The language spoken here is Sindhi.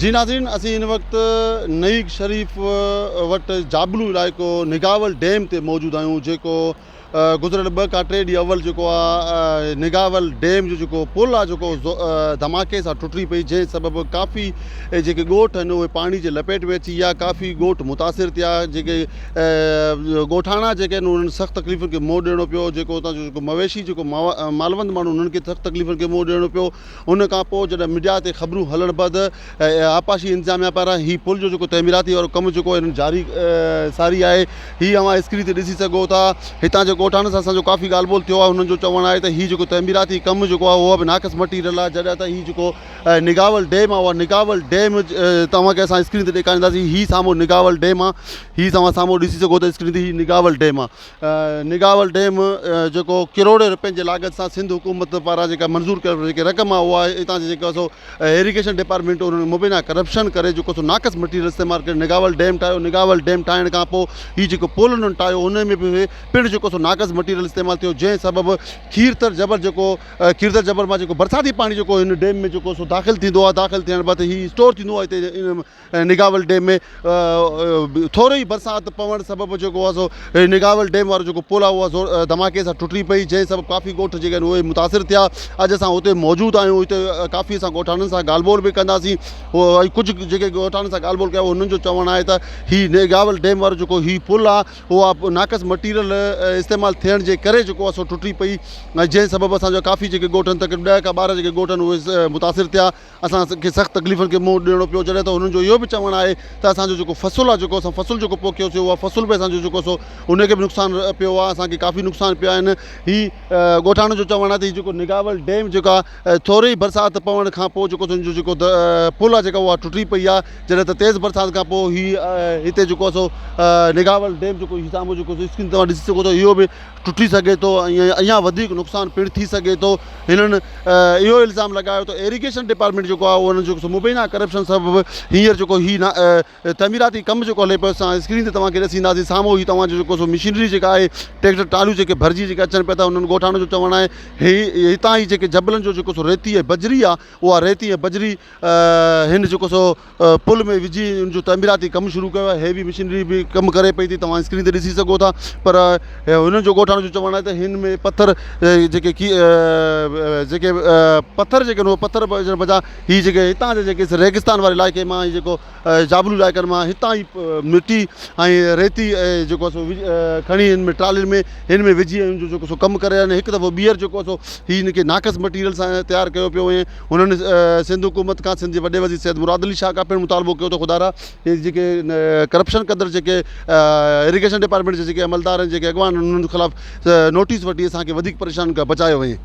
جي ناظرين اسين هن وقت نئيگ شريف وٽ جابلو علائقو نگاول ڊيم تي موجود آهيون جيڪو گذريل ٻه کان ٽي ڏينهن اول جيڪو آهي نگاول ڊيم جو جيڪو پل آهي جيڪو ڌماڪي سان ٽٽي پئي جنهن سبب ڪافي جيڪي ڳوٺ آهن اهي پاڻي جي لپيٽ ۾ اچي ويا ڪافي ڳوٺ متاثر ٿيا جيڪي ڳوٺاڻا جيڪي آهن انهن سخت تڪليفن کي منهن ڏيڻو پيو جيڪو اتان جو جيڪو مويشي جيڪو مالوند ماڻهو انهن کي سخت تڪليفن کي منهن ڏيڻو پيو ان کان پوء جڏهن ميڊيا تي خبرون هلڻ بعد آبپاشي انتظاميا پاران هي پل جو جيڪو تعميراتي وارو ڪم جيڪو هنن جاري ساري آهي هي اوهان اسڪرين تي ڏسي سگهو ٿا هتان جي ڳوٺاڻن سان اسان جو ڪافي ڳالهه ٻولهه ٿيو آهي هنن جو چوڻ آهي ته هي جيڪو تعميراتي ڪم جيڪو آهي اهو به ناقص مٽيريل آهي جڏهن ته هي جيڪو نگاول ڊيم آهي اها نگاول ڊيم توهان کي اسان اسڪرين تي ڏيکارينداسين هي سامهون نگاول ڊيم آهي هي توهان سامهون ڏسي سگهو ٿا اسڪرين تي هي نگاول ڊيم آهي نگاول ڊيم جيڪو ڪروڙين رپين جي لاڳت سان سنڌ حڪومت پاران جيڪا منظور ڪيل جيڪي رقم آهي اها هتان جي جيڪو سو ايريگيشن ڊپارٽمينٽ انهن مبينا ڪرپشن ڪري جيڪو سو ناقص مٽيريل استعمال ڪري نگاول ڊيم ٺاهيو نگاول ڊيم ٺاهڻ کان پوء هي جيڪو پل انهن ٺاهيو ان ۾ به پڻ جيڪو سو ناقص مٽيريل استعمال ٿيو جنهن سبب کيرٿر جبل جيڪو کيرٿر جبل مان جيڪو برساتي پاڻي جيڪو هن ڊيم ۾ جيڪو سو داخل ٿيندو آهي داخل ٿيڻ بعد هي اسٽور ٿيندو آهي هتي نگاول ڊيم ۾ ٿوري ئي برسات پوڻ سبب جيڪو آهي سو نگاول ڊيم وارو جيڪو پل آهي اهو ڌماڪي سان ٽٽي پئي جنهن سبب ڪافي ڳوٺ جيڪي آهن اهي متاثر ٿيا اڄ اسان اتي موجود آهيون اتي ڪافي اسان ڳوٺاڻن سان ڳالهه ٻولهه به ڪنداسين ۽ ڪجهه جيڪي ڳوٺاڻن سان ڳالهه ٻولهه ڪيا انهن جو چوڻ آهي ته هي نگاول ڊيم وارو جيڪو هي پل آهي اهو ناقص مٽيريل استعمال ٿيڻ جي ڪري جيڪو آهي سو ٽٽي پئي ۽ جنهن سبب اسانجا ڪافي جيڪي ڳوٺ آهن تقريبن ڏهه کان ٻارهن جيڪي ڳوٺ آهن اهي متاثر ٿيا اسان کي سخت تڪليفن کي منهن ڏيڻو پيو جڏهن ته هنن جو اهو به چوڻ آهي ته اسان جو جيڪو فصل آهي جيڪو اسان فصل جيڪو پوکيوسي اهو فصل به اسان جو جيڪو سو ان کي به نقصان پيو آهي اسان کي ڪافي نقصان پيا آهن هي ڳوٺاڻن جو چوڻ آهي ته هي جيڪو نگاول ڊيم جيڪو آهي ٿوري ئي برسات پوڻ کان پوء جيڪو سو ان جو جيڪو پل آهي جيڪا اها ٽٽي پئي آهي جڏهن ته تيز برسات کان پوء هي هتي جيڪو آهي سو نگاول ڊيم جيڪو هي سامهون جيڪو اسڪرين توهان ڏسي سگهو ٿا اهو به ٽٽي سگهي ٿو ۽ اڃا وڌيڪ نقصان پڻ ٿي سگهي ٿو هنن اهو الزام لڳايو ته ايريگيشن ڊپارٽمينٽ جيڪو آهي انهن جو مبينا ڪرپشن سبب هينئر جيڪو هي تعميراتي ڪم جيڪو هلي پيو اسان اسڪرين تي توهان کي ڏسينداسين سامهون هي توهان جو جيڪو سو مشينري جيڪا آهي ٽريڪٽر ٽاليون جيڪي ڀرجي جيڪي اچن پيا ٿا انهن ڳوٺاڻن جو چوڻ آهي هي هتان ئي جيڪي جبلن جو جيڪو سو ريتي ۽ بجري آهي اها ريتي ۽ بجري هن جيڪو سو پل ۾ وجهي ان جو تعميراتي ڪم شروع ڪيو آهي هيوي مشينري به ڪم ڪري پئي ٿي توهان اسڪرين تي ڏسي سگهو ٿا پر هنن جو ڳوٺاڻن جو چوڻ آهي ته هن ۾ پٿر جيڪي جيڪي پٿر جيڪي آهن پٿر هجڻ بجاء هي جيڪي هتان جا جيڪي ريگستان واري علائقي مان هي جيڪو جابلو علائقن مان هتان ئي مٽي ۽ ريتي جيڪو سو کڻي هن ۾ ٽرالين ۾ هن ۾ وجهي ان جو جيڪو سو ڪم ڪري رهيا آهن هڪ دفعو ٻيهر جيڪو سو هي هن کي ناقص مٽيريل سان تيار ڪيو پيو وڃي هنن سنڌ حڪومت کان سنڌ جي وڏي وزير سيد مراد علي شاهه کان پڻ مطالبو ڪيو ته خدارا هي جيڪي ڪرپشن ڪندڙ جيڪي ايريگيشن ڊپارٽمينٽ جا جيڪي عملدار آهن جيڪي اڳواڻ آهن انهن خلاف نوٽيس وٺي اسان کي وڌيڪ پريشانين کان بچايو وڃي.